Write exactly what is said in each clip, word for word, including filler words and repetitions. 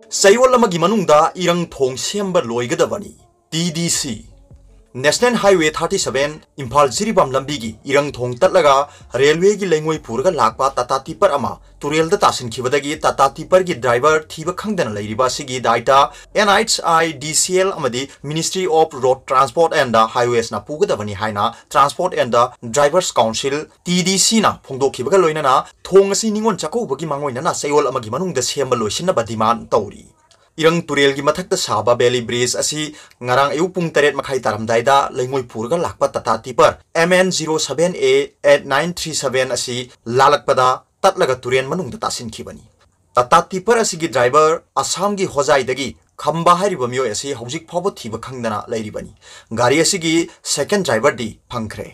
ꯆꯌꯣꯜ ꯑꯃꯒꯤ ꯃꯅꯨꯡꯗ ꯏꯔꯪ ꯊꯣꯡ ꯁꯦꯝꯕ ꯂꯣꯏꯒꯗꯕꯅꯤ꯫ ꯇꯤ ꯗꯤ ꯁꯤ, National Highway thirty seven, Imphal Jiribam ꯂꯝꯕꯤꯒꯤ ꯏꯔꯪ ꯊꯣꯡ ꯇꯠꯂꯒ ꯔꯦꯜꯋꯦꯒꯤ ꯂꯩꯉꯣꯏ ꯄꯨꯔꯒ ꯂꯥꯛꯄ ꯇꯥꯇꯥ ꯇꯤꯄꯔ ꯑꯃ ꯇꯨꯔꯦꯜꯗ ꯇꯥꯁꯤꯟꯈꯤꯕꯗꯒꯤ ꯇꯥꯇꯥ ꯇꯤꯄꯔꯒꯤ ꯗ꯭ꯔꯥꯏꯚꯔ ꯊꯤꯕ ꯈꯪꯗꯅ ꯂꯩꯔꯤꯕ ꯑꯁꯤꯒꯤ data N H I D C L ꯑꯃꯗꯤ Ministry of Road Transport and Highwaysꯅ ꯄꯨꯒꯗꯕꯅꯤ ꯍꯥꯏꯅ Transport and Drivers Council, T D ꯁꯤꯅ ꯐꯣꯡꯗꯣꯛꯈꯤꯕꯒ ꯂꯣꯏꯅꯅ ꯊꯣꯡ ꯑꯁꯤ ꯅꯤꯉꯣꯜ ꯆꯥꯛꯀꯧꯕꯒꯤ ꯃꯥꯡꯑꯣꯏꯅꯅ ꯆꯌꯣꯜ ꯑꯃꯒꯤ ꯃꯅꯨꯡꯗ ꯁꯦꯝꯕ ꯂꯣꯏꯁꯤꯟꯅꯕ ꯗꯤꯃꯥꯟ ꯇꯧꯔꯤ꯫ ꯏꯔꯪ ꯇꯨꯔꯦꯜꯒꯤ ꯃꯊꯛꯇ ꯁꯥꯕ ꯕꯦꯂꯤ ꯕ꯭ꯔꯤꯖ ꯑꯁꯤ ꯉꯔꯥꯡ ꯑꯌꯨꯛ ꯄꯨꯡ ꯇꯔꯦꯠ ꯃꯈꯥꯏ ꯇꯥꯔꯝꯗꯥꯏꯗ ꯂꯩꯉꯣꯏ ꯄꯨꯔꯒ ꯂꯥꯛꯄ Tata tipper M N zero seven A eight nine three seven ꯑꯁꯤ ꯂꯥꯜꯂꯛꯄꯗ ꯇꯠꯂꯒ ꯇꯨꯔꯦꯜ ꯃꯅꯨꯡꯗ ꯇꯥꯁꯤꯟꯈꯤꯕꯅꯤ꯫ ꯇꯥꯇꯥ ꯇꯤꯄꯔ ꯑꯁꯤꯒꯤ ꯗ꯭ꯔꯥꯏꯚꯔ ꯑꯁꯥꯝꯒꯤ ꯍꯣꯖꯥꯏꯗꯒꯤ ꯈꯝꯕ ꯍꯥꯏꯔꯤꯕ ꯃꯤꯑꯣꯏ ꯑꯁꯤ ꯍꯧꯖꯤꯛ ꯐꯥꯎꯕ ꯊꯤꯕ ꯈꯪꯗꯅ ꯂꯩꯔꯤꯕꯅꯤ꯫ ꯒꯥꯔꯤ ꯑꯁꯤꯒꯤ ꯁꯦꯀꯦꯟ ꯗ꯭ꯔꯥꯏꯚꯔꯗꯤ ꯐꯪꯈ꯭ꯔꯦ꯫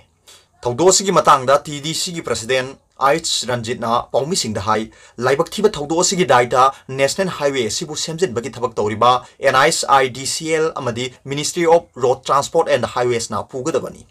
ꯊꯧꯗꯣꯛ ꯑꯁꯤꯒꯤ ꯃꯇꯥꯡꯗ ꯇꯤ ꯗꯤ ꯁꯤꯒꯤ ꯄ꯭ꯔꯁꯤꯗꯦꯟ ꯑꯩꯆ ꯔꯟꯖꯤꯠꯅ ꯄꯥꯎꯃꯤꯁꯤꯡꯗ ꯍꯥꯏ, ꯂꯥꯏꯕꯛ ꯊꯤꯕ ꯊꯧꯗꯣꯛ ꯑꯁꯤꯒꯤ ꯗꯥꯏꯇꯥ ꯅꯦꯁꯅꯦꯜ ꯍꯥꯏꯋꯦ ꯑꯁꯤꯕꯨ ꯁꯦꯝꯖꯤꯟꯕꯒꯤ ꯊꯕꯛ ꯇꯧꯔꯤꯕ and H I D C L ꯑꯃꯗꯤ Ministry of Road Transport and Highwaysꯅ ꯄꯨꯒꯗꯕꯅꯤ꯫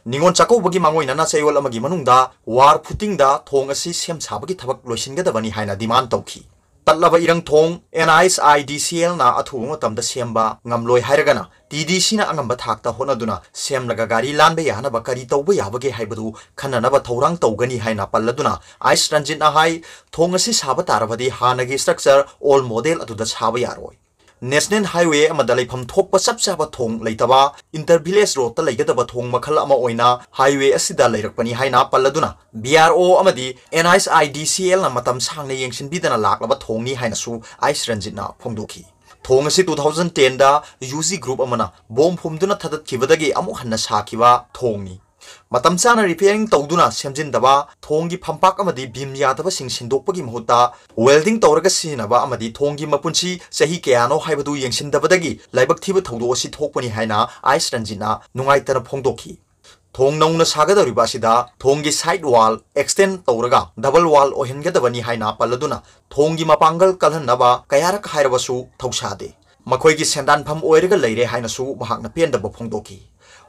ꯅꯤꯉꯣꯜ ꯆꯥꯛꯀꯧꯕꯒꯤ ꯃꯥꯡꯑꯣꯏꯅꯅ ꯆꯌꯣꯜ ꯑꯃꯒꯤ ꯃꯅꯨꯡꯗ ꯋꯥꯔ ꯐꯨꯇꯤꯡꯗ ꯊꯣꯡ ꯑꯁꯤ ꯁꯦꯝ ꯁꯥꯕꯒꯤ ꯊꯕꯛ ꯂꯣꯏꯁꯤꯟꯒꯗꯕꯅꯤ ꯍꯥꯏꯅ ꯗꯤꯃꯥꯟ ꯇꯧꯈꯤ꯫ ꯇꯠꯂꯕ ꯏꯔꯪ ꯊꯣꯡ ꯑꯦꯟ ꯑꯩꯆ ꯑꯥꯏ ꯗꯤ ꯁꯤ ꯑꯦꯜꯅ ꯑꯊꯨꯕ ꯃꯇꯝꯗ ꯁꯦꯝꯕ ꯉꯝꯂꯣꯏ ꯍꯥꯏꯔꯒꯅ ꯇꯤ ꯗꯤ ꯁꯤꯅ ꯑꯉꯝꯕ ꯊꯥꯛꯇ ꯍꯣꯠꯅꯗꯨꯅ ꯁꯦꯝꯂꯒ ꯒꯥꯔꯤ ꯂꯥꯟꯕ ꯌꯥꯅꯕ ꯀꯔꯤ ꯇꯧꯕ ꯌꯥꯕꯒꯦ ꯍꯥꯏꯕꯗꯨ ꯈꯟꯅꯅꯕ ꯊꯧꯔꯥꯡ ꯇꯧꯒꯅꯤ ꯍꯥꯏꯅ ꯄꯜꯂꯗꯨꯅ ꯑꯩꯆ ꯔꯟꯖꯤꯠꯅ ꯍꯥꯏ, ꯊꯣꯡ ꯑꯁꯤ ꯁꯥꯕ ꯇꯥꯔꯕꯗꯤ ꯍꯥꯟꯅꯒꯤ ꯁ꯭ꯇ꯭ꯔꯛꯆꯔ ꯑꯣꯜ ꯃꯣꯗꯦꯜ ꯑꯗꯨꯗ ꯁꯥꯕ ꯌꯥꯔꯣꯏ꯫ ꯅꯦꯁꯅꯦꯜ ꯍꯥꯏꯋꯦ ꯑꯃꯗ ꯂꯩꯐꯝ ꯊꯣꯛꯄ ꯆꯞ ꯆꯥꯕ ꯊꯣꯡ ꯂꯩꯇꯕ, ꯏꯟꯇꯔ ꯚꯤꯂꯦꯖ ꯔꯣꯗꯇ ꯂꯩꯒꯗꯕ ꯊꯣꯡ ꯃꯈꯜ ꯑꯃ ꯑꯣꯏꯅ ꯍꯥꯏꯋꯦ ꯑꯁꯤꯗ ꯂꯩꯔꯛꯄꯅꯤ ꯍꯥꯏꯅ ꯄꯜꯂꯗꯨꯅ ꯕꯤ ꯑꯥꯔ ꯑꯣ ꯑꯃꯗꯤ ꯑꯦꯟ ꯑꯩꯆ ꯑꯥꯏ ꯗꯤ ꯁꯤ ꯑꯦꯜꯅ ꯃꯇꯝ ꯁꯥꯡꯅ ꯌꯦꯡꯁꯤꯟꯕꯤꯗꯅ ꯂꯥꯛꯂꯕ ꯊꯣꯡꯅꯤ ꯍꯥꯏꯅꯁꯨ ꯑꯩꯆ ꯔꯟꯖꯤꯠꯅ ꯐꯣꯡꯗꯣꯛꯈꯤ꯫ ꯊꯣꯡ ꯑꯁꯤ ꯇꯨ ꯊꯥꯎꯖꯟ ꯇꯦꯟꯗ ꯌꯨ ꯖꯤ ꯒ꯭ꯔꯨꯞ ꯑꯃꯅ ꯕꯣꯝ ꯐꯨꯝꯗꯨꯅ ꯊꯥꯗꯠꯈꯤꯕꯗꯒꯤ ꯑꯃꯨꯛ ꯍꯟꯅ ꯁꯥꯈꯤꯕ ꯊꯣꯡꯅꯤ꯫ ꯃꯇꯝ ꯆꯥꯅ ꯔꯤꯄꯦꯌꯔꯤꯡ ꯇꯧꯗꯨꯅ ꯁꯦꯝꯖꯤꯟꯗꯕ, ꯊꯣꯡꯒꯤ ꯐꯝꯄꯥꯛ ꯑꯃꯗꯤ ꯕꯤꯝ ꯌꯥꯗꯕꯁꯤꯡ ꯁꯤꯟꯗꯣꯛꯄꯒꯤ ꯃꯍꯨꯠꯇ ꯋꯦꯜꯗꯤꯡ ꯇꯧꯔꯒ ꯁꯤꯖꯤꯟꯅꯕ ꯑꯃꯗꯤ ꯊꯣꯡꯒꯤ ꯃꯄꯨꯟꯁꯤ ꯆꯍꯤ ꯀꯌꯥꯅꯣ ꯍꯥꯏꯕꯗꯨ ꯌꯦꯡꯁꯤꯟꯗꯕꯗꯒꯤ ꯂꯥꯏꯕꯛ ꯊꯤꯕ ꯊꯧꯗꯣꯛ ꯑꯁꯤ ꯊꯣꯛꯄꯅꯤ ꯍꯥꯏꯅ ꯑꯩꯆ ꯔꯟꯖꯤꯠꯅ ꯅꯨꯡꯉꯥꯏꯇꯅ ꯐꯣꯡꯗꯣꯛꯈꯤ꯫ ꯊꯣꯡ ꯅꯧꯅ ꯁꯥꯒꯗꯧꯔꯤꯕ ꯑꯁꯤꯗ ꯊꯣꯡꯒꯤ ꯁꯥꯏꯠ ꯋꯥꯜ ꯑꯦꯛꯁꯇꯦꯟ ꯇꯧꯔꯒ ꯗꯕꯜ ꯋꯥꯜ ꯑꯣꯏꯍꯟꯒꯗꯕꯅꯤ ꯍꯥꯏꯅ ꯄꯜꯂꯗꯨꯅ ꯊꯣꯡꯒꯤ ꯃꯄꯥꯡꯒꯜ ꯀꯜꯍꯟꯅꯕ ꯀꯌꯥꯔꯛ ꯍꯥꯏꯔꯕꯁꯨ ꯊꯧꯁꯥꯗꯦ꯫ ꯃꯈꯣꯏꯒꯤ ꯁꯦꯟꯗꯥꯟꯐꯝ ꯑꯣꯏꯔꯒ ꯂꯩꯔꯦ ꯍꯥꯏꯅꯁꯨ ꯃꯍꯥꯛꯅ ꯄꯦꯟꯗꯕ ꯐꯣꯡꯗꯣꯛꯈꯤ꯫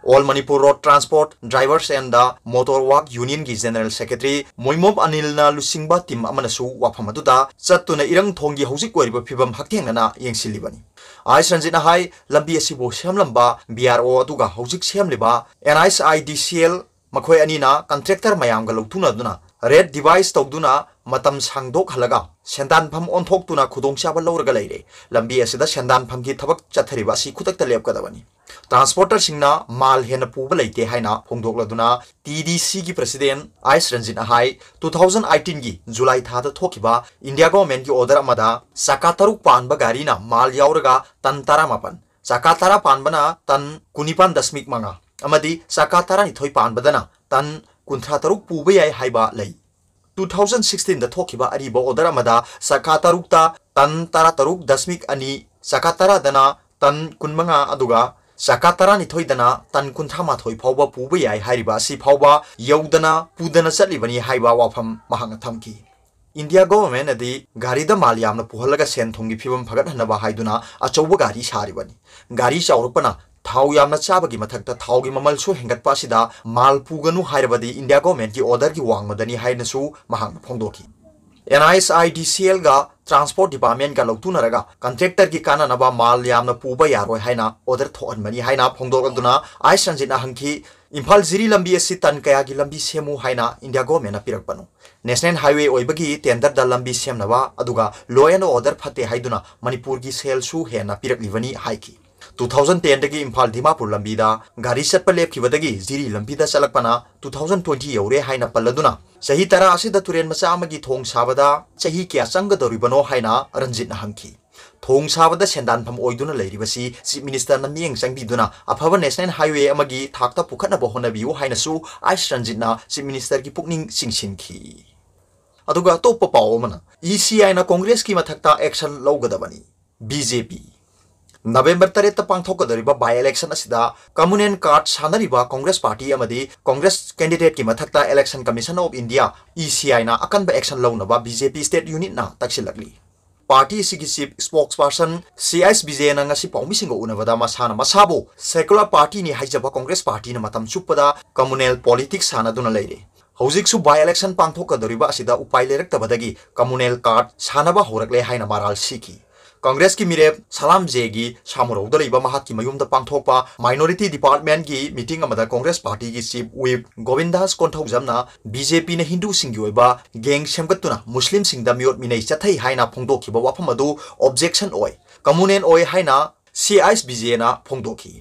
All Manipur Road Transport Drivers and the Motor Work Union ꯒꯤ General Secretary ꯃꯣꯏꯃꯣꯝ ꯑꯅꯤꯜꯅ ꯂꯨꯆꯤꯡꯕ team ꯑꯃꯅꯁꯨ ꯋꯥꯐꯝ ꯑꯗꯨꯗ ꯆꯠꯇꯨꯅ ꯏꯔꯪ ꯊꯣꯡꯒꯤ ꯍꯧꯖꯤꯛ ꯑꯣꯏꯔꯤꯕ ꯐꯤꯕꯝ ꯍꯛꯊꯦꯡꯅꯅ ꯌꯦꯡꯁꯤꯜꯂꯤꯕꯅꯤ꯫ ꯑꯥꯏꯁ ꯔꯟꯖꯤꯠꯅ ꯍꯥꯏ, ꯂꯝꯕꯤ ꯑꯁꯤꯕꯨ ꯁꯦꯝꯂꯝꯕ B R O ꯑꯗꯨꯒ ꯍꯧꯖꯤꯛ ꯁꯦꯝꯂꯤꯕ N H I D C L ꯃꯈꯣꯏ ꯑꯅꯤꯅ contractor ꯃꯌꯥꯝꯒ ꯂꯧꯊꯣꯛꯅꯗꯨꯅ ꯔꯦꯠ ꯗꯤꯚꯥꯏꯁ ꯇꯧꯗꯨꯅ ꯃꯇꯝ ꯁꯥꯡꯗꯣꯛꯍꯜꯂꯒ ꯁꯦꯟꯗꯥꯟꯐꯝ ꯑꯣꯟꯊꯣꯛꯇꯨꯅ ꯈꯨꯗꯣꯡꯆꯥꯕ ꯂꯧꯔꯒ ꯂꯩꯔꯦ꯫ ꯂꯝꯕꯤ ꯑꯁꯤꯗ ꯁꯦꯟꯗꯥꯟꯐꯝꯒꯤ ꯊꯕꯛ ꯆꯠꯊꯔꯤꯕ ꯑꯁꯤ ꯈꯨꯗꯛꯇ ꯂꯦꯞꯀꯗꯕꯅꯤ꯫ Transporterꯁꯤꯡꯅ ꯃꯥꯜ ꯍꯦꯟꯅ ꯄꯨꯕ ꯂꯩꯇꯦ ꯍꯥꯏꯅ ꯐꯣꯡꯗꯣꯛꯂꯗꯨꯅ T D Cꯒꯤ President ꯑꯥꯏꯁ ꯔꯟꯖꯤꯠꯅ ꯍꯥꯏ, two thousand eighteenꯒꯤ July ꯊꯥꯗ ꯊꯣꯛꯈꯤꯕ India Governmentꯀꯤ order ꯑꯃꯗ ꯆꯀꯥ ꯇꯔꯨꯛ ꯄꯥꯟꯕ ꯒꯥꯔꯤꯅ ꯃꯥꯜ ꯌꯥꯎꯔꯒ ꯇꯟ ꯇꯔꯥꯃꯥꯄꯟ, ꯆꯀꯥ ꯇꯔꯥ ꯄꯥꯟꯕꯅ ꯇꯟ ꯀꯨꯟꯅꯤꯄꯥꯟ ꯗꯁꯃꯤꯛ ꯃꯉꯥ ꯑꯃꯗꯤ ꯆꯀꯥ ꯇꯔꯥꯅꯤꯊꯣꯏ ꯄꯥꯟꯕꯗꯅ ꯇꯟ ꯀꯨꯟꯊ꯭ꯔꯥ ꯇꯔꯨꯛ ꯄꯨꯕ ꯌꯥꯏ ꯍꯥꯏꯕ ꯂꯩ꯫ Two thousand sixteenꯗ ꯊꯣꯛꯈꯤꯕ ꯑꯔꯤꯕ order ꯑꯃꯗ ꯆꯀꯥ ꯇꯔꯨꯛꯇ ꯇꯟ ꯇꯔꯥ ꯇꯔꯨꯛ ꯗꯁꯃꯤꯛ ꯑꯅꯤ, ꯆꯀꯥ ꯇꯔꯥꯗꯅ ꯇꯟ ꯀꯨꯟꯃꯉꯥ ꯑꯗꯨꯒ ꯆꯀꯥ ꯇꯔꯥꯅꯤꯊꯣꯏꯗꯅ ꯇꯟ ꯀꯨꯟꯊ꯭ꯔꯥ ꯃꯥꯊꯣꯏ ꯐꯥꯎꯕ ꯄꯨꯕ ꯌꯥꯏ ꯍꯥꯏꯔꯤꯕ ꯑꯁꯤ ꯐꯥꯎꯕ ꯌꯧꯗꯅ ꯄꯨꯗꯅ ꯆꯠꯂꯤꯕꯅꯤ ꯍꯥꯏꯕ ꯋꯥꯐꯝ ꯃꯍꯥꯛꯅ ꯊꯝꯈꯤ꯫ India Governmentꯅꯗꯤ ꯒꯥꯔꯤꯗ ꯃꯥꯜ ꯌꯥꯝꯅ ꯄꯨꯍꯜꯂꯒ ꯁꯦꯟ ꯊꯨꯝꯒꯤ ꯐꯤꯕꯝ ꯐꯒꯠꯍꯟꯅꯕ ꯍꯥꯏꯗꯨꯅ ꯑꯆꯧꯕ ꯒꯥꯔꯤ ꯁꯥꯔꯤꯕꯅꯤ꯫ ꯒꯥꯔꯤ ꯆꯥꯎꯔꯛꯄꯅ ꯊꯥꯎ ꯌꯥꯝꯅ ꯆꯥꯕꯒꯤ ꯃꯊꯛꯇ ꯊꯥꯎꯒꯤ ꯃꯃꯜꯁꯨ ꯍꯦꯟꯒꯠꯄ ꯑꯁꯤꯗ ꯃꯥꯜ ꯄꯨꯒꯅꯨ ꯍꯥꯏꯔꯕꯗꯤ India Governmentꯀꯤ orderꯒꯤ ꯋꯥꯡꯃꯗꯅꯤ ꯍꯥꯏꯅꯁꯨ ꯃꯍꯥꯛꯅ ꯐꯣꯡꯗꯣꯛꯈꯤ꯫ N H I D C Lꯒ Transport Departmentꯀ ꯂꯧꯊꯣꯛꯅꯔꯒ contractorꯒꯤ ꯀꯥꯟꯅꯅꯕ ꯃꯥꯜ ꯌꯥꯝꯅ ꯄꯨꯕ ꯌꯥꯔꯣꯏ ꯍꯥꯏꯅ order ꯊꯣꯛꯍꯟꯕꯅꯤ ꯍꯥꯏꯅ ꯐꯣꯡꯗꯣꯛꯂꯗꯨꯅ ꯑꯥꯏꯁ ꯔꯟꯖꯤꯠꯅ ꯍꯪꯈꯤ, ꯏꯝꯐꯥꯜ ꯖꯤꯔꯤ ꯂꯝꯕꯤ ꯑꯁꯤ ꯇꯟ ꯀꯌꯥꯒꯤ ꯂꯝꯕꯤ ꯁꯦꯝꯃꯨ ꯍꯥꯏꯅ India Governmentꯅ ꯄꯤꯔꯛꯄꯅꯣ? National Highway ꯑꯣꯏꯕꯒꯤ tenderꯗ ꯂꯝꯕꯤ ꯁꯦꯝꯅꯕ ꯑꯗꯨꯒ law and order ꯐꯠꯇꯦ ꯍꯥꯏꯗꯨꯅ ꯃꯅꯤꯄꯨꯔꯒꯤ ꯁꯦꯜꯁꯨ ꯍꯦꯟꯅ ꯄꯤꯔꯛꯂꯤꯕꯅꯤ ꯍꯥꯏꯈꯤ꯫ Two thousand tenꯗꯒꯤ ꯏꯝꯐꯥꯜ ꯗꯤꯃꯥꯄꯨꯔ ꯂꯝꯕꯤꯗ ꯒꯥꯔꯤ ꯆꯠꯄ ꯂꯦꯞꯈꯤꯕꯗꯒꯤ ꯖꯤꯔꯤ ꯂꯝꯕꯤꯗ ꯆꯠꯂꯛꯄꯅ two thousand twenty ꯌꯧꯔꯦ ꯍꯥꯏꯅ ꯄꯜꯂꯗꯨꯅ ꯆꯍꯤ ꯇꯔꯥ ꯑꯁꯤꯗ ꯇꯨꯔꯦꯟ ꯃꯆꯥ ꯑꯃꯒꯤ ꯊꯣꯡ ꯁꯥꯕꯗ ꯆꯍꯤ ꯀꯌꯥ ꯆꯪꯒꯗꯧꯔꯤꯕꯅꯣ ꯍꯥꯏꯅ ꯔꯟꯖꯤꯠꯅ ꯍꯪꯈꯤ꯫ ꯊꯣꯡ ꯁꯥꯕꯗ ꯁꯦꯟꯗꯥꯟꯐꯝ ꯑꯣꯏꯗꯨꯅ ꯂꯩꯔꯤꯕꯁꯤ Chief Ministerꯅ ꯃꯤꯠꯌꯦꯡ ꯆꯪꯕꯤꯗꯨꯅ ꯑꯐꯕ National Highway ꯑꯃꯒꯤ ꯊꯥꯛꯇ ꯄꯨꯈꯠꯅꯕ ꯍꯣꯠꯅꯕꯤꯌꯨ ꯍꯥꯏꯅꯁꯨ ꯑꯥꯏꯁ ꯔꯟꯖꯤꯠꯅ Chief Ministerꯒꯤ ꯄꯨꯛꯅꯤꯡ ꯆꯤꯡꯁꯤꯟꯈꯤ꯫ ꯑꯗꯨꯒ ꯑꯇꯣꯞꯄ ꯄꯥꯎ ꯑꯃꯅ, ECIꯅ Congressꯀꯤ ꯃꯊꯛꯇ action ꯂꯧꯒꯗꯕꯅꯤ꯫ B J P꯫ November ꯇꯔꯦꯠꯇ ꯄꯥꯡꯊꯣꯛꯀꯗꯧꯔꯤꯕ by election ꯑꯁꯤꯗ communal card ꯁꯥꯟꯅꯔꯤꯕ Congress party ꯑꯃꯗꯤ Congress candidateꯀꯤ ꯃꯊꯛꯇ Election Commission of India, ECIꯅ ꯑꯀꯟꯕ action ꯂꯧꯅꯕ B J P state unitꯅ ꯇꯛꯁꯤꯜꯂꯛꯂꯤ꯫ party ꯑꯁꯤꯒꯤ chief spokesperson ꯁꯤ ꯑꯦꯁ ꯕꯤꯖꯦꯅ ꯉꯁꯤ ꯄꯥꯎꯃꯤꯁꯤꯡꯒ ꯎꯅꯕꯗ ꯃꯁꯥꯅ ꯃꯁꯥꯕꯨ secular partyꯅꯤ ꯍꯥꯏꯖꯕ Congress partyꯅ ꯃꯇꯝ ꯆꯨꯞꯄꯗ communal politics ꯁꯥꯟꯅꯗꯨꯅ ꯂꯩꯔꯦ꯫ ꯍꯧꯖꯤꯛꯁꯨ by election ꯄꯥꯡꯊꯣꯛꯀꯗꯧꯔꯤꯕ ꯑꯁꯤꯗ ꯎꯄꯥꯏ ꯂꯩꯔꯛꯇꯕꯗꯒꯤ communal card ꯁꯥꯟꯅꯕ ꯍꯧꯔꯛꯂꯦ ꯍꯥꯏꯅ ꯃꯔꯥꯜ ꯁꯤꯈꯤ꯫ Congressꯀꯤ ꯃꯤꯔꯦꯞ ꯁꯂꯥꯝꯖꯦꯒꯤ ꯁꯥꯃꯨꯔꯧꯗ ꯂꯩꯕ ꯃꯍꯥꯛꯀꯤ ꯃꯌꯨꯝꯗ ꯄꯥꯡꯊꯣꯛꯄ minority departmentꯀꯤ meeting ꯑꯃꯗ Congress partyꯒꯤ chief whip ꯒꯣꯕꯤꯟꯗꯥꯁ ꯀꯣꯟꯊꯧꯖꯝꯅ ꯕꯤ ꯖꯦ ꯄꯤꯅ ꯍꯤꯟꯗꯨꯁꯤꯡꯒꯤ ꯑꯣꯏꯕ gang ꯁꯦꯝꯒꯠꯇꯨꯅ ꯃꯨꯁꯂꯤꯝꯁꯤꯡꯗ ꯃꯤꯑꯣꯠ ꯃꯤꯅꯩ ꯆꯠꯊꯩ ꯍꯥꯏꯅ ꯐꯣꯡꯗꯣꯛꯈꯤꯕ ꯋꯥꯐꯝ ꯑꯗꯨ objection ꯑꯣꯏ, communal ꯑꯣꯏ ꯍꯥꯏꯅ ꯁꯤ ꯑꯦꯁ ꯕꯤꯖꯦꯅ ꯐꯣꯡꯗꯣꯛꯈꯤ꯫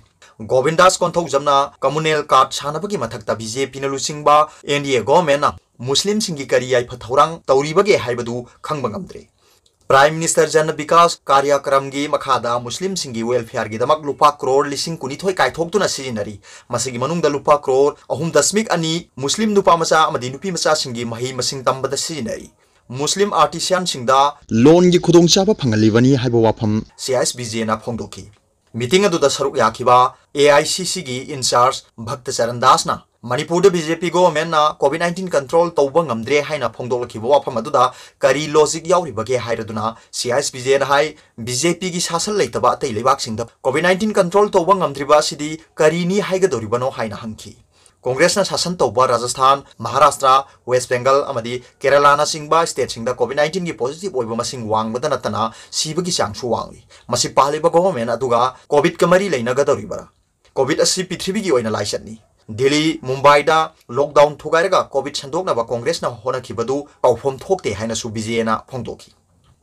ꯒꯣꯕꯤꯟꯗꯥꯁ ꯀꯣꯟꯊꯧꯖꯝꯅ communal card ꯁꯥꯟꯅꯕꯒꯤ ꯃꯊꯛꯇ ꯕꯤ ꯖꯦ ꯄꯤꯅ ꯂꯨꯆꯤꯡꯕ ꯑꯦꯟ ꯗꯤ ꯑꯦ governmentꯅ ꯃꯨꯁꯂꯤꯝꯁꯤꯡꯒꯤ ꯀꯔꯤ ꯌꯥꯏꯐ ꯊꯧꯔꯥꯡ ꯇꯧꯔꯤꯕꯒꯦ ꯍꯥꯏꯕꯗꯨ ꯈꯪꯕ ꯉꯝꯗ꯭ꯔꯦ꯫ Prime Minister Jan Vikas Karyakramꯒꯤ ꯃꯈꯥꯗ ꯃꯨꯁꯂꯤꯝꯁꯤꯡꯒꯤ welfareꯒꯤꯗꯃꯛ ꯂꯨꯄꯥ ꯀ꯭ꯔꯣꯔ ꯂꯤꯁꯤꯡ ꯀꯨꯟꯅꯤꯊꯣꯏ ꯀꯥꯏꯊꯣꯛꯇꯨꯅ ꯁꯤꯖꯤꯟꯅꯔꯤ꯫ ꯃꯁꯤꯒꯤ ꯃꯅꯨꯡꯗ ꯂꯨꯄꯥ ꯀ꯭ꯔꯣꯔ ꯑꯍꯨꯝ ꯗꯁꯃꯤꯛ ꯑꯅꯤ ꯃꯨꯁꯂꯤꯝ ꯅꯨꯄꯥ ꯃꯆꯥ ꯑꯃꯗꯤ ꯅꯨꯄꯤ ꯃꯆꯥꯁꯤꯡꯒꯤ ꯃꯍꯩ ꯃꯁꯤꯡ ꯇꯝꯕꯗ ꯁꯤꯖꯤꯟꯅꯔꯤ꯫ ꯃꯨꯁꯂꯤꯝ artisanꯁꯤꯡꯗ loanꯒꯤ ꯈꯨꯗꯣꯡꯆꯥꯕ ꯐꯪꯍꯜꯂꯤꯕꯅꯤ ꯍꯥꯏꯕ ꯋꯥꯐꯝ ꯁꯤ ꯑꯦꯁ ꯕꯤꯖꯦꯅ ꯐꯣꯡꯗꯣꯛꯈꯤ꯫ Meeting ꯑꯗꯨꯗ ꯁꯔꯨꯛ ꯌꯥꯈꯤꯕ ꯑꯦ ꯑꯥꯏ ꯁꯤ ꯁꯤꯒꯤ in-charge ꯚꯛꯇ ꯆꯔꯟ ꯗꯥꯁꯅ ꯃꯅꯤꯄꯨꯔꯗ ꯕꯤ ꯖꯦ ꯄꯤ governmentꯅ COVID nineteen control ꯇꯧꯕ ꯉꯝꯗ꯭ꯔꯦ ꯍꯥꯏꯅ ꯐꯣꯡꯗꯣꯛꯂꯛꯈꯤꯕ ꯋꯥꯐꯝ ꯑꯗꯨꯗ ꯀꯔꯤ logic ꯌꯥꯎꯔꯤꯕꯒꯦ ꯍꯥꯏꯔꯗꯨꯅ ꯁꯤ ꯑꯦꯁ ꯕꯤꯖꯦꯅ ꯍꯥꯏ, ꯕꯤ ꯖꯦ ꯄꯤꯒꯤ ꯁꯥꯁꯟ ꯂꯩꯇꯕ ꯑꯇꯩ ꯂꯩꯕꯥꯛꯁꯤꯡꯗ COVID nineteen control ꯇꯧꯕ ꯉꯝꯗ꯭ꯔꯤꯕ ꯑꯁꯤꯗꯤ ꯀꯔꯤꯅꯤ ꯍꯥꯏꯒꯗꯧꯔꯤꯕꯅꯣ ꯍꯥꯏꯅ ꯍꯪꯈꯤ꯫ Congressꯅ ꯁꯥꯁꯟ ꯇꯧꯕ ꯔꯥꯖꯁꯊꯥꯟ, ꯃꯍꯥꯔꯥꯁꯇ꯭ꯔ, ꯋꯦꯁ ꯕꯦꯡꯒꯜ ꯑꯃꯗꯤ ꯀꯦꯔꯂꯥꯅꯆꯤꯡꯕ stateꯁꯤꯡꯗ COVID nineteenꯒꯤ positive ꯑꯣꯏꯕ ꯃꯁꯤꯡ ꯋꯥꯡꯕꯗ ꯅꯠꯇꯅ ꯁꯤꯕꯒꯤ ꯆꯥꯡꯁꯨ ꯋꯥꯡꯂꯤ꯫ ꯃꯁꯤ ꯄꯥꯜꯂꯤꯕ government ꯑꯗꯨꯒ COVIDꯀ ꯃꯔꯤ ꯂꯩꯅꯒꯗꯧꯔꯤꯕꯔꯥ? COVID ꯑꯁꯤ ꯄ꯭ꯔꯤꯊꯤꯕꯤꯒꯤ ꯑꯣꯏꯅ ꯂꯥꯏꯆꯠꯅꯤ꯫ ꯗꯦꯜꯂꯤ, ꯃꯨꯝꯕꯥꯏꯗ lockdown ꯊꯨꯒꯥꯏꯔꯒ COVID ꯁꯟꯗꯣꯛꯅꯕ Congressꯅ ꯍꯣꯠꯅꯈꯤꯕꯗꯨ ꯇꯧꯐꯝ ꯊꯣꯛꯇꯦ ꯍꯥꯏꯅꯁꯨ ꯕꯤꯖꯦꯅ ꯐꯣꯡꯗꯣꯛꯈꯤ꯫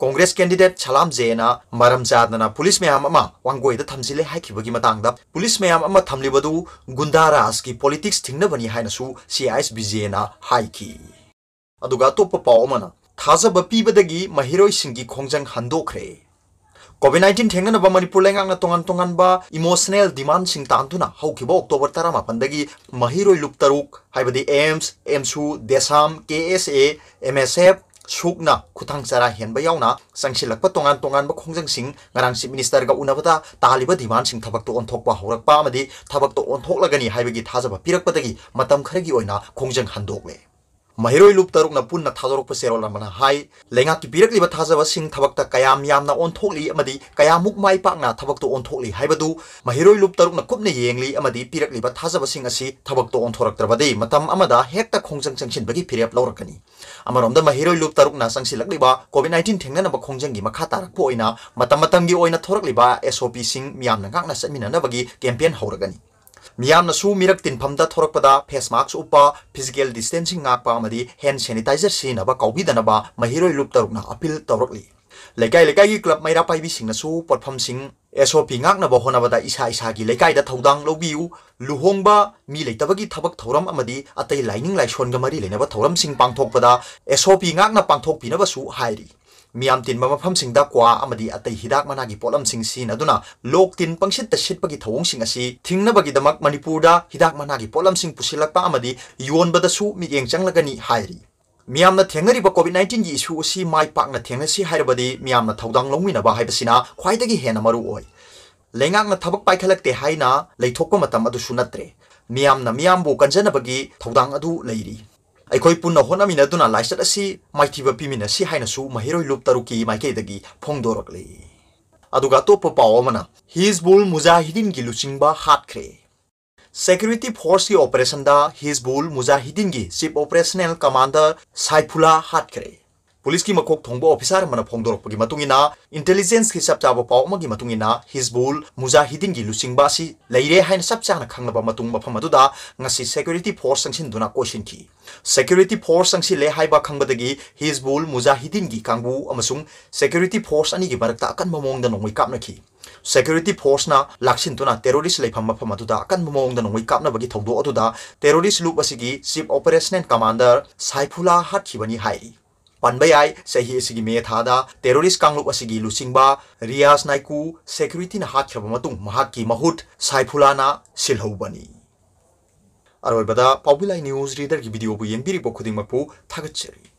Congress candidate ꯁꯂꯥꯝ ꯖꯦꯅ ꯃꯔꯝ ꯆꯥꯗꯅ police ꯃꯌꯥꯝ ꯑꯃ ꯋꯥꯡꯒꯣꯏꯗ ꯊꯝꯖꯤꯜꯂꯦ ꯍꯥꯏꯈꯤꯕꯒꯤ ꯃꯇꯥꯡꯗ police ꯃꯌꯥꯝ ꯑꯃ ꯊꯝꯂꯤꯕꯗꯨ ꯒꯨꯟꯗꯥ ꯔꯥꯖꯀꯤ politics ꯊꯤꯡꯅꯕꯅꯤ ꯍꯥꯏꯅꯁꯨ ꯁꯤ ꯑꯦꯁ ꯕꯤꯖꯦꯅ ꯍꯥꯏꯈꯤ꯫ ꯑꯗꯨꯒ ꯑꯇꯣꯞꯄ ꯄꯥꯎ ꯑꯃꯅ, ꯊꯥꯖꯕ ꯄꯤꯕꯗꯒꯤ ꯃꯍꯩꯔꯣꯏꯁꯤꯡꯒꯤ ꯈꯣꯡꯖꯪ ꯍꯟꯗꯣꯛꯈ꯭ꯔꯦ꯫ COVID nineteen ꯊꯦꯡꯅꯅꯕ ꯃꯅꯤꯄꯨꯔ ꯂꯩꯉꯥꯛꯅ ꯇꯣꯉꯥꯟ ꯇꯣꯉꯥꯟꯕ emotional demandꯁꯤꯡ ꯇꯥꯟꯗꯨꯅ ꯍꯧꯈꯤꯕ October ꯇꯔꯥꯃꯥꯄꯟꯗꯒꯤ ꯃꯍꯩꯔꯣꯏ ꯂꯨꯞ ꯇꯔꯨꯛ, ꯍꯥꯏꯕꯗꯤ AIIMS, AMSU, DESAM, K S A, M S F, ꯁꯨꯛꯅ ꯈꯨꯊꯥꯡ ꯆꯔꯥ ꯍꯦꯟꯕ ꯌꯥꯎꯅ ꯆꯪꯁꯤꯜꯂꯛꯄ ꯇꯣꯉꯥꯟ ꯇꯣꯉꯥꯟꯕ ꯈꯣꯡꯖꯪꯁꯤꯡ ꯉꯔꯥꯡ Chief Ministerꯒ ꯎꯅꯕꯗ ꯇꯥꯜꯂꯤꯕ demandꯁꯤꯡ ꯊꯕꯛꯇ ꯑꯣꯟꯊꯣꯛꯄ ꯍꯧꯔꯛꯄ ꯑꯃꯗꯤ ꯊꯕꯛꯇ ꯑꯣꯟꯊꯣꯛꯂꯒꯅꯤ ꯍꯥꯏꯕꯒꯤ ꯊꯥꯖꯕ ꯄꯤꯔꯛꯄꯗꯒꯤ ꯃꯇꯝ ꯈꯔꯒꯤ ꯑꯣꯏꯅ ꯈꯣꯡꯖꯪ ꯍꯟꯗꯣꯛꯂꯦ꯫ ꯃꯍꯩꯔꯣꯏ ꯂꯨꯞ ꯇꯔꯨꯛꯅ ꯄꯨꯟꯅ ꯊꯥꯗꯣꯔꯛꯄ ꯆꯦꯔꯣꯜ ꯑꯃꯅ ꯍꯥꯏ, ꯂꯩꯉꯥꯛꯀꯤ ꯄꯤꯔꯛꯂꯤꯕ ꯊꯥꯖꯕꯁꯤꯡ ꯊꯕꯛꯇ ꯀꯌꯥꯝ ꯌꯥꯝꯅ ꯑꯣꯟꯊꯣꯛꯂꯤ ꯑꯃꯗꯤ ꯀꯌꯥꯃꯨꯛ ꯃꯥꯏ ꯄꯥꯛꯅ ꯊꯕꯛꯇ ꯑꯣꯟꯊꯣꯛꯂꯤ ꯍꯥꯏꯕꯗꯨ ꯃꯍꯩꯔꯣꯏ ꯂꯨꯞ ꯇꯔꯨꯛꯅ ꯀꯨꯞꯅ ꯌꯦꯡꯂꯤ ꯑꯃꯗꯤ ꯄꯤꯔꯛꯂꯤꯕ ꯊꯥꯖꯕꯁꯤꯡ ꯑꯁꯤ ꯊꯕꯛꯇ ꯑꯣꯟꯊꯣꯔꯛꯇ꯭ꯔꯕꯗꯤ ꯃꯇꯝ ꯑꯃꯗ ꯍꯦꯛꯇ ꯈꯣꯡꯖꯪ ꯆꯪꯁꯤꯟꯕꯒꯤ ꯐꯤꯔꯦꯞ ꯂꯧꯔꯛꯀꯅꯤ꯫ ꯑꯃꯔꯣꯝꯗ ꯃꯍꯩꯔꯣꯏ ꯂꯨꯞ ꯇꯔꯨꯛꯅ ꯆꯪꯁꯤꯜꯂꯛꯂꯤꯕ COVID nineteen ꯊꯦꯡꯅꯅꯕ ꯈꯣꯡꯖꯪꯒꯤ ꯃꯈꯥ ꯇꯥꯔꯛꯄ ꯑꯣꯏꯅ ꯃꯇꯝ ꯃꯇꯝꯒꯤ ꯑꯣꯏꯅ ꯊꯣꯔꯛꯂꯤꯕ SOP ꯁꯤꯡ ꯃꯤꯌꯥꯝꯅ ꯉꯥꯛꯅ ꯆꯠꯃꯤꯟꯅꯅꯕꯒꯤ campaign ꯍꯧꯔꯒꯅꯤ꯫ ꯃꯤꯌꯥꯝꯅꯁꯨ ꯃꯤꯔꯛ ꯇꯤꯟꯐꯝꯗ ꯊꯣꯔꯛꯄꯗ face mask ꯎꯞꯄ, physical distancing ꯉꯥꯛꯄ ꯑꯃꯗꯤ hand sanitizer ꯁꯤꯖꯤꯟꯅꯕ ꯀꯥꯎꯕꯤꯗꯅꯕ ꯃꯍꯩꯔꯣꯏ ꯂꯨꯞ ꯇꯔꯨꯛꯅ appeal ꯇꯧꯔꯛꯂꯤ꯫ ꯂꯩꯀꯥꯏ ꯂꯩꯀꯥꯏꯒꯤ club ꯃꯩꯔꯥ ꯄꯥꯏꯕꯤꯁꯤꯡꯅꯁꯨ ꯄꯣꯠꯐꯝꯁꯤꯡ SOP ꯉꯥꯛꯅꯕ ꯍꯣꯠꯅꯕꯗ ꯏꯁꯥ ꯏꯁꯥꯒꯤ ꯂꯩꯀꯥꯏꯗ ꯊꯧꯗꯥꯡ ꯂꯧꯕꯤꯌꯨ꯫ ꯂꯨꯍꯣꯡꯕ, ꯃꯤ ꯂꯩꯇꯕꯒꯤ ꯊꯕꯛ ꯊꯧꯔꯝ ꯑꯃꯗꯤ ꯑꯇꯩ ꯂꯥꯏꯅꯤꯡ ꯂꯥꯏꯁꯣꯟꯒ ꯃꯔꯤ ꯂꯩꯅꯕ ꯊꯧꯔꯝꯁꯤꯡ ꯄꯥꯡꯊꯣꯛꯄꯗ SOP ꯉꯥꯛꯅ ꯄꯥꯡꯊꯣꯛꯄꯤꯅꯕꯁꯨ ꯍꯥꯏꯔꯤ꯫ ꯃꯤꯌꯥꯝ ꯇꯤꯟꯕ ꯃꯐꯝꯁꯤꯡꯗ ꯀ꯭ꯋꯥ ꯑꯃꯗꯤ ꯑꯇꯩ ꯍꯤꯗꯥꯛ ꯃꯅꯥꯒꯤ ꯄꯣꯠꯂꯝꯁꯤꯡ ꯁꯤꯖꯤꯟꯅꯗꯨꯅ ꯂꯣꯛ ꯇꯤꯟ ꯄꯪꯁꯤꯠꯇ ꯁꯤꯠꯄꯒꯤ ꯊꯧꯑꯣꯡꯁꯤꯡ ꯑꯁꯤ ꯊꯤꯡꯅꯕꯒꯤꯗꯃꯛ ꯃꯅꯤꯄꯨꯔꯗ ꯍꯤꯗꯥꯛ ꯃꯅꯥꯒꯤ ꯄꯣꯠꯂꯝꯁꯤꯡ ꯄꯨꯁꯤꯜꯂꯛꯄ ꯑꯃꯗꯤ ꯌꯣꯟꯕꯗꯁꯨ ꯃꯤꯠꯌꯦꯡ ꯆꯪꯂꯒꯅꯤ ꯍꯥꯏꯔꯤ꯫ ꯃꯤꯌꯥꯝꯅ ꯊꯦꯡꯅꯔꯤꯕ COVID nineteen ꯒꯤ issue ꯑꯁꯤ ꯃꯥꯏ ꯄꯥꯛꯅ ꯊꯦꯡꯅꯁꯤ ꯍꯥꯏꯔꯕꯗꯤ ꯃꯤꯌꯥꯝꯅ ꯊꯧꯗꯥꯡ ꯂꯧꯃꯤꯟꯅꯕ ꯍꯥꯏꯕꯁꯤꯅ ꯈ꯭ꯋꯥꯏꯗꯒꯤ ꯍꯦꯟꯅ ꯃꯔꯨ ꯑꯣꯏ꯫ ꯂꯩꯉꯥꯛꯅ ꯊꯕꯛ ꯄꯥꯏꯈꯠꯂꯛꯇꯦ ꯍꯥꯏꯅ ꯂꯩꯊꯣꯛꯄ ꯃꯇꯝ ꯑꯗꯨꯁꯨ ꯅꯠꯇ꯭ꯔꯦ꯫ ꯃꯤꯌꯥꯝꯅ ꯃꯤꯌꯥꯝꯕꯨ ꯀꯟꯖꯅꯕꯒꯤ ꯊꯧꯗꯥꯡ ꯑꯗꯨ ꯂꯩꯔꯤ꯫ ꯑꯩꯈꯣꯏ ꯄꯨꯟꯅ ꯍꯣꯠꯅꯃꯤꯟꯅꯗꯨꯅ ꯂꯥꯏꯆꯠ ꯑꯁꯤ ꯃꯥꯏꯊꯤꯕ ꯄꯤꯃꯤꯟꯅꯁꯤ ꯍꯥꯏꯅꯁꯨ ꯃꯍꯩꯔꯣꯏ ꯂꯨꯞ ꯇꯔꯨꯛꯀꯤ ꯃꯥꯏꯀꯩꯗꯒꯤ ꯐꯣꯡꯗꯣꯔꯛꯂꯤ꯫ ꯑꯗꯨꯒ ꯑꯇꯣꯞꯄ ꯄꯥꯎ ꯑꯃꯅ, ꯍꯤꯖꯕꯨꯜ ꯃꯨꯖꯥꯍꯤꯗꯤꯟꯒꯤ ꯂꯨꯆꯤꯡꯕ ꯍꯥꯠꯈ꯭ꯔꯦ꯫ Security force ꯀꯤ operation ꯗ ꯍꯤꯖꯕꯨꯜ ꯃꯨꯖꯥꯍꯤꯗꯤꯟꯒꯤ Chief Operational Commander ꯁꯥꯏꯐꯨꯂꯥ ꯍꯥꯠꯈ꯭ꯔꯦ꯫ ꯄꯨꯂꯤꯁꯀꯤ ꯃꯀꯣꯛ ꯊꯣꯡꯕ officer ꯑꯃꯅ ꯐꯣꯡꯗꯣꯔꯛꯄꯒꯤ ꯃꯇꯨꯡ ꯏꯟꯅ, intelligence ꯀꯤ ꯆꯞ ꯆꯥꯕ ꯄꯥꯎ ꯑꯃꯒꯤ ꯃꯇꯨꯡ ꯏꯟꯅ, ꯍꯤꯖꯕꯨꯜ ꯃꯨꯖꯥꯍꯤꯗꯤꯟꯒꯤ ꯂꯨꯆꯤꯡꯕ ꯑꯁꯤ ꯂꯩꯔꯦ ꯍꯥꯏꯅ ꯆꯞ ꯆꯥꯅ ꯈꯪꯂꯕ ꯃꯇꯨꯡ ꯃꯐꯝ ꯑꯗꯨꯗ ꯉꯁꯤ security force ꯆꯪꯁꯤꯟꯗꯨꯅ ꯀꯣꯏꯁꯤꯟꯈꯤ꯫ Security force ꯆꯪꯁꯤꯜꯂꯦ ꯍꯥꯏꯕ ꯈꯪꯕꯗꯒꯤ ꯍꯤꯖꯕꯨꯜ ꯃꯨꯖꯥꯍꯤꯗꯤꯟꯒꯤ ꯀꯥꯡꯕꯨ ꯑꯃꯁꯨꯡ security force ꯑꯅꯤꯒꯤ ꯃꯔꯛꯇ ꯑꯀꯟꯕ ꯃꯑꯣꯡꯗ ꯅꯣꯡꯃꯩ ꯀꯥꯞꯅꯈꯤ꯫ Security force ꯅ ꯂꯥꯛꯁꯤꯟꯗꯨꯅ terrorist ꯂꯩꯐꯝ ꯃꯐꯝ ꯑꯗꯨꯗ ꯑꯀꯟꯕ ꯃꯑꯣꯡꯗ ꯅꯣꯡꯃꯩ ꯀꯥꯞꯅꯕꯒꯤ ꯊꯧꯗꯣꯛ ꯑꯗꯨꯗ terrorist ꯂꯨꯞ ꯑꯁꯤꯒꯤ Chief Operational Commander ꯁꯥꯏꯐꯨꯂꯥ ꯍꯥꯠꯈꯤꯕꯅꯤ ꯍꯥꯏꯔꯤ꯫ ꯄꯟꯕ ꯌꯥꯏ, ꯆꯍꯤ ꯑꯁꯤꯒꯤ ꯃꯦ ꯊꯥꯗ terrorist ꯀꯥꯡꯂꯨꯞ ꯑꯁꯤꯒꯤ ꯂꯨꯆꯤꯡꯕ ꯔꯤꯌꯥꯖ ꯅꯥꯏꯀꯨ security ꯅ ꯍꯥꯠꯈ꯭ꯔꯕ ꯃꯇꯨꯡ ꯃꯍꯥꯛꯀꯤ ꯃꯍꯨꯠ ꯁꯥꯏꯐꯨꯂꯥꯅ ꯁꯤꯜꯍꯧꯕꯅꯤ꯫ ꯑꯔꯣꯏꯕꯗ ꯄꯥꯎꯕꯤꯂꯥꯏ news reader ꯒꯤ video ꯕꯨ ꯌꯦꯡꯕꯤꯔꯤꯕ ꯈꯨꯗꯤꯡꯃꯛꯄꯨ ꯊꯥꯒꯠꯆꯔꯤ꯫